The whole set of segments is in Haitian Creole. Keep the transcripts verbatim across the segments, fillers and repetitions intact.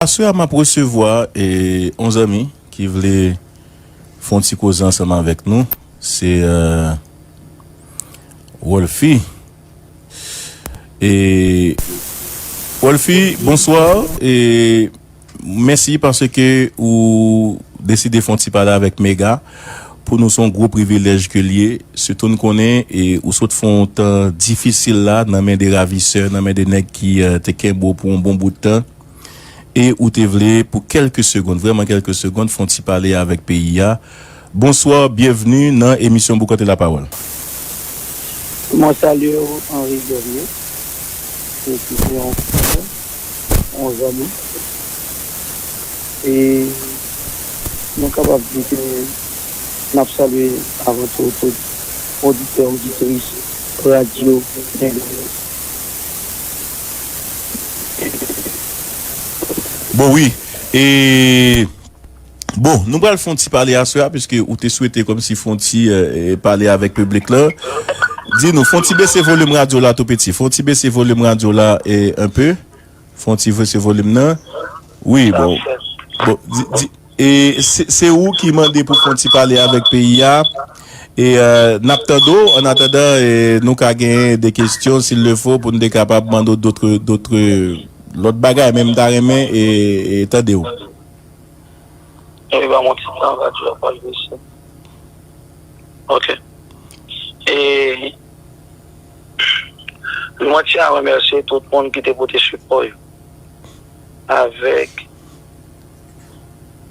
Aswè a, m ap resevwa, e, yon zanmi ki vle fè yon ti koze ansanm avèk nou. Se, e, Wolfie. E, Wolfie, bonswa. E, mèsi paske ou deside fè yon ti pale avèk Mega pou nou. Se yon gwo privilèj ke l ye. Sitou n konnen, e, ou sot fè yon tan difisil la nan men de ravisè, nan men de nèg ki, e, te kenbe w pou yon bon bout tan. E ou te vle pou kèlke segonn, vrèman kèlke segonn, fè yon ti pale avèk peyi a. Bonswa, byenvni nan emisyon Boukante Lapawòl. Mwen salye w, Henri Guerrier, ki se yon frè, yon zanmi. E nou kapab di ke n ap salye avan tou tout oditè, oditris radyo Mega. Bon, wi. E, bon, nou pral fè yon ti pale aswè a, piske ou te swete kòmsi fè yon ti, e, e, pale avèk piblik la. Di nou, fè yon ti bese volim radyo la tou piti. Fè yon ti bese volim radyo la, e, un peu. Fè yon ti bese volim nan. Wi, bon. Bon, di, di, e, se, se ou ki mande pou fè yon ti pale avèk peyi a. E, e, n ap tande w, an atandan, e, nou ka genyen de kesyon, s'il le faut, pou n te kapab mande w dòt, dòt, lòt bagay, men m ta renmen, e, e, tande w. Epi ba mwen ti tan, radyo a pral bese. Ok. E mwen tyen a remèsye tout moun ki te pote sipò yo avèk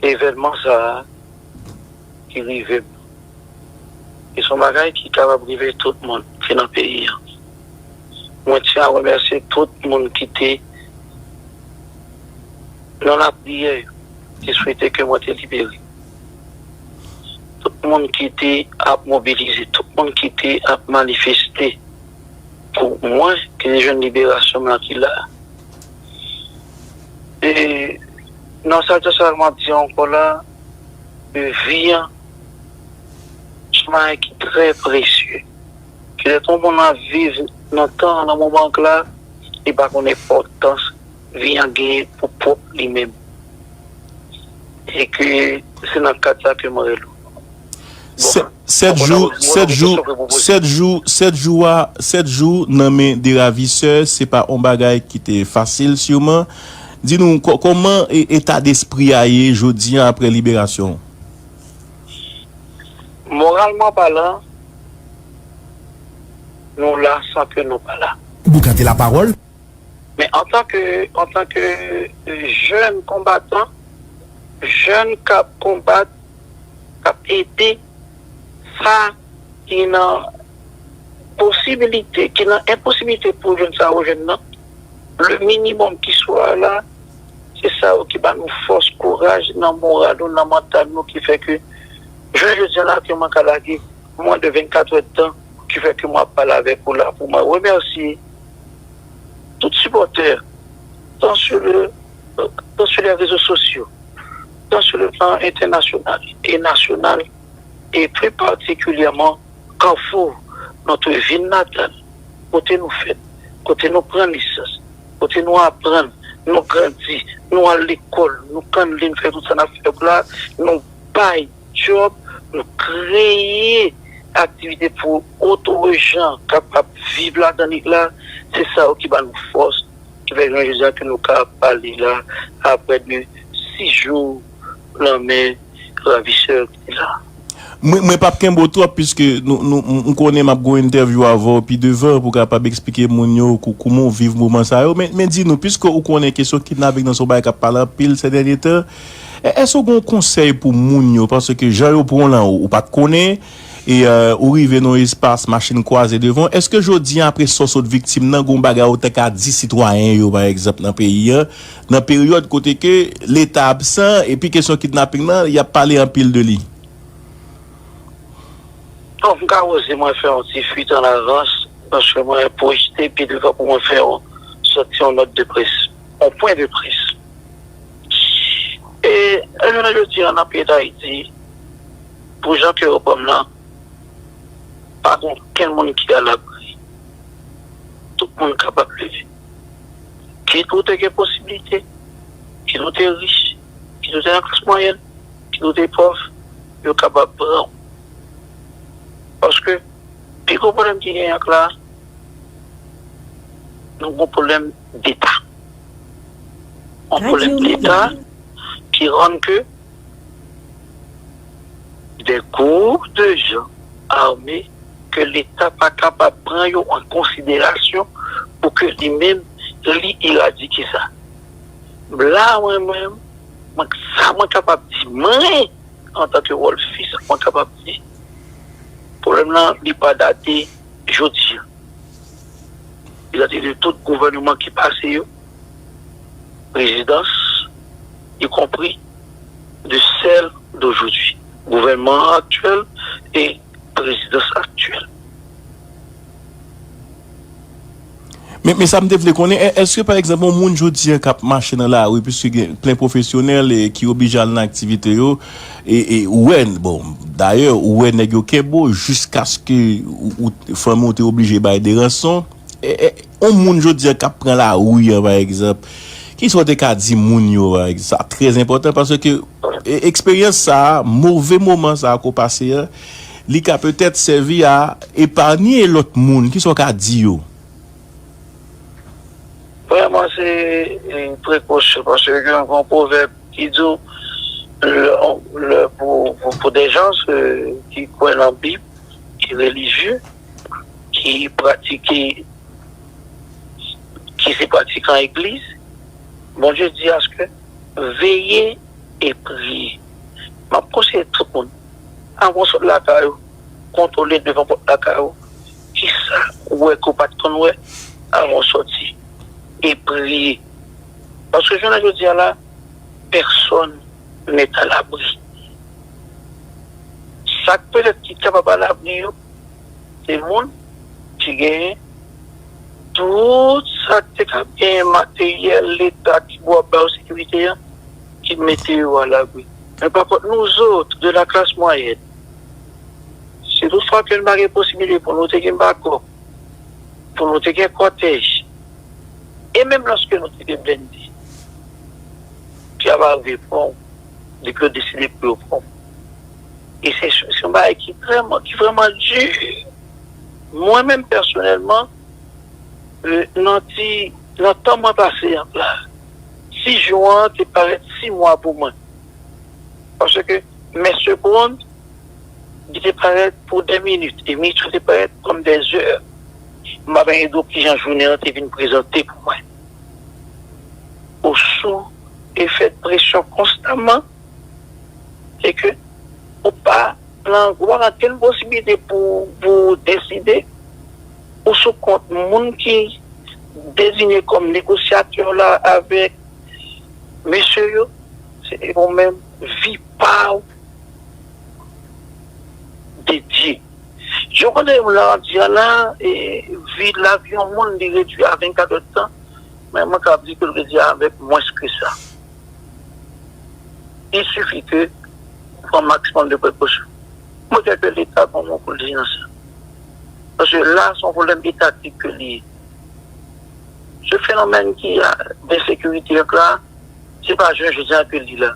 evènman sa a ki rive m. E se yon bagay ki kapab rive tout moun ki nan peyi a. Mwen tyen a remèsye tout moun ki te nan lapriyè yo, ki swete ke mwen te libere. Tout moun ki te ap mobilize, tout moun ki te ap manifeste pou mwen ki te jwenn liberasyon m lan ki la. E nan sa, sa m ap di ankò la, vi an se yon bagay ki trè presye. Kilè yon moun ap viv nan tan an, nan moman an la, li pa konn enpòtans vi an genyen pou pwòp li menm. E ke se nan kad sa ke mwen rele w. Sèt jou, sèt jou, sèt jou, sèt jou a, sèt jou nan men de ravisè, se pa yon bagay ki te fasil, siman. Di nou, kò-, kòman e-, eta despri a ye jodi a apre liberasyon w? Moralman palan, nou la san ke nou pa la. Boukante Lapawòl. Men antanke, antanke jèn konbatan, jèn k ap konbat, k ap ede sa ki nan posibilite, ki nan enposibilite pou jwenn sa yo jwenn nan, le minimòm ki swa la, se sa yo ki ba nou fòs, kouraj nan moral nou, nan mantal nou, ki fè ke jounen jodi a la ke mwen ka lage mwen de vennkat èdtan, ki fè ke mwen ap pale avèk ou la, pou mwen remèsye tout sipòtè, tan sou le, tan sou lè rezo sosyo, tan sou le plan entènasyonal e nasyonal, e pli patikilyèman Kafou, notre ville natale, kote nou fèt, kote nou pran nesans, kote nou aprann, nou grandi, nou al lekòl, nou kann li, nou fè tout sa n ap fè pou la, nou bay djòb, nou kreye aktivite pou otorejan kapab viv ladan li la, se sa yo ki ba nou fòs, ki fè jounen jodi a ke nou ka pale la, apre de sis jou nan men ravisè ki te la. Mwen, mwen p ap kenbe w twòp, piske nou, nou, m, m konnen m ap gen yon entèvyou avè w pi devan pou w kapab eksplike moun yo kou-, kouman w viv moman sa yo. Men, men di nou, piske ou konnen kesyon kidnaping nan se yon bagay k ap pale anpil sè dènye tan, e-, èske w gen yon konsèy pou moun yo? Paske jan yo pran w lan, ou, ou pa t konnen, e, e, ou rive nan yon espas, machin kwaze devan w. Èske jodi a, apre sa w sot viktim nan, gen yon bagay ou ta ka di sitwayen yo, pa egzanp, nan peyi a, nan peryòd kote ke Leta absan, epi kesyon kidnaping nan, y ap pale anpil de li? Donk, m ka oze mwen fè yon ti fuite en avance, paske mwen pwojte pi devan pou mwen fè yon, sòti yon nòt de près, yon pwen de près. E, e jounen jodi a, nan peyi Dayiti, pou jan ke yo pran m lan, pa gen okenn moun ki alabri. Tout moun kapab leve. Kit ou te gen posiblite, kit ou te rich, kit ou te nan klas mwayèn, kit ou te pòv, yo kapab pran w. Paske pi gwo pwoblèm ki genyen ak la, nou gen yon pwoblèm deta. Yon pwoblèm deta ki rann ke des groupes de gens armés ke Leta pa kapab pran yo an konsiderasyon pou ke li menm li eradike sa. La, mwen menm, mwen, sa mwen kapab di, mwen, antanke Rolfi, sa mwen kapab di, pwoblèm nan, li pa date jodi a. Li date de tout gouvènman ki pase yo, prezidans, y compris de celle d'aujourd'hui. Gouvènman aktyèl e prezidans aktyèl. Men, men sa m te vle konnen, è- èske pa egzanp, yon moun jodi an k ap mache nan lari, piske gen plen pwofesyonèl e ki oblije al nan aktivite yo, e, e ou wè, bon, dayè, ou wè nèg yo kenbe w jiskaske ou, ou, fanmi w te oblije bay de ranson. E, e, yon moun jodi an k ap pran lari an, pa egzanp, kisa w te ka di moun yo, pa egzanp? Sa trè enpòtan paske e, eksperyans sa a, move moman sa a ke w pase an, li ka petèt sèvi a epanye lòt moun. Kisa w ka di yo? Vrèman, se e, prekosyon, paske gen yon pwovèb ki di w, lè, lè pou, pou, pou de jan ki kwè nan Bib, ki relijye, ki pratike, ki se pratikan egliz, Bondye di aske veye e priye. M ap konseye tout moun, avan w sot lakay ou, kontwole devan pòt lakay ou, kisa ou wè ke w pa t konn wè, avan w sòti, e priye. Paske jounen jodi a la, pèsòn n'est à l'abri. Sa k petèt ki kapab alabri yo, se moun ki genyen tout sa k te kab genyen materyèl Leta ki pou ap ba yo sekirite an, ki mete yo alabri. Men pa kont nou zòt, de la classe moyenne, si toutfwa ke nou pa gen posibilite pou nou te gen bakòp, pou nou te gen kòtèj, e menm lòske nou te gen blende, ki ap arive pran w, depi yo deside pou yo pran w. E se se yon bagay ki vrèman, ki vrèman di. Mwen menm pèsonèlman, e, nan ti, nan tan mwen pase an la, ti jou an te parèt ti mwa pou mwen. Paske mes secondes, li te parèt pou de minit, e minit yo te parèt kòm de zè. M pa gen dlo kijan jounen an te vin prezante pou mwen. Ou sou efè de presyon konstaman, se ke ou pa nan, ou pa gen okenn posibilite pou, pou deside, ou sou kont moun ki deziye kòm negosyatè la avèk mesye yo, se ou menm vi pa w dedye. Jan w konnen la, di a la, e, vi, lavi yon moun, li redui a vennkat èdtan, men mwen kapab di ke l redui avèk mwens ke sa. Il suffit ke ou pran maksimòm de prekosyon. Mwen kwè ke Leta gon mo pou l di nan sa. Paske la, se yon pwoblèm etatik ke li ye. Se fenomèn ki a, de ensekirite an la, se pa jwenn jodi a ke li la.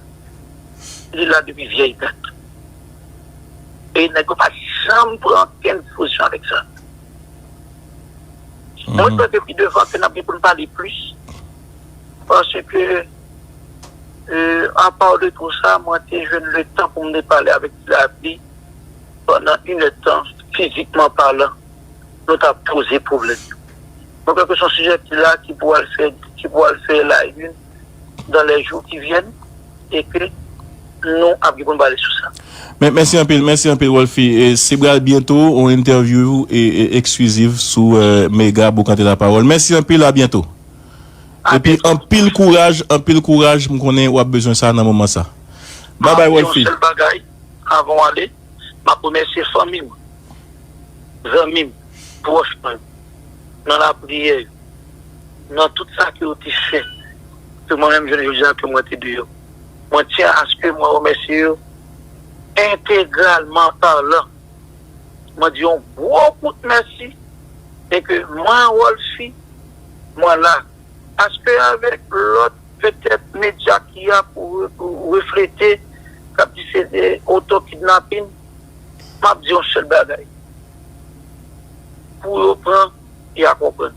Li la depi vyèy dat. E nèg yo pa janm pran okenn dispozisyon avèk sa. Mwen kwè ke pi devan ke n ap gen pou n pale plis. Paske, e, apa de tou sa, mwen te jwenn letan pou m te pale avèk Ti Lapli pandan inèdtan, fizikman palan, nou t ap poze pwoblèm yo. Mwen kwè ke se yon sijè ki la, ki pou al fè, ki pou al fè la une dans les jours qui viennent, e ke nou ap gen pou n pale sou sa. Men, mèsi anpil, mèsi anpil, Rolfi. E, se pral byento, yon entèvyou e, e, eksklizif sou e, Mega Boukante Lapawòl. Mèsi anpil, a byento. Epi anpil kouraj, anpil kouraj, m konnen w ap bezwen sa nan moman sa. Babay, Rolfi. Yon sèl bagay, avan w ale, m ap remèsye fanmi m, zanmi m, pwòch mwen, nan lapriyè yo, nan tout sa ke yo te fè, ke mwen menm, jounen jodi a, ke mwen te deyò. Mwen tyen aske mwen remèsye yo entegralman palan. Mwen di yon gwo kout mèsi, e ke mwen, Rolfi, mwen la. Aske avèk lòt petèt medya ki a pou re- pou reflete, k ap di se de oto kidnapin, m ap di yon sèl bagay. Pou yo pran, y a konprann.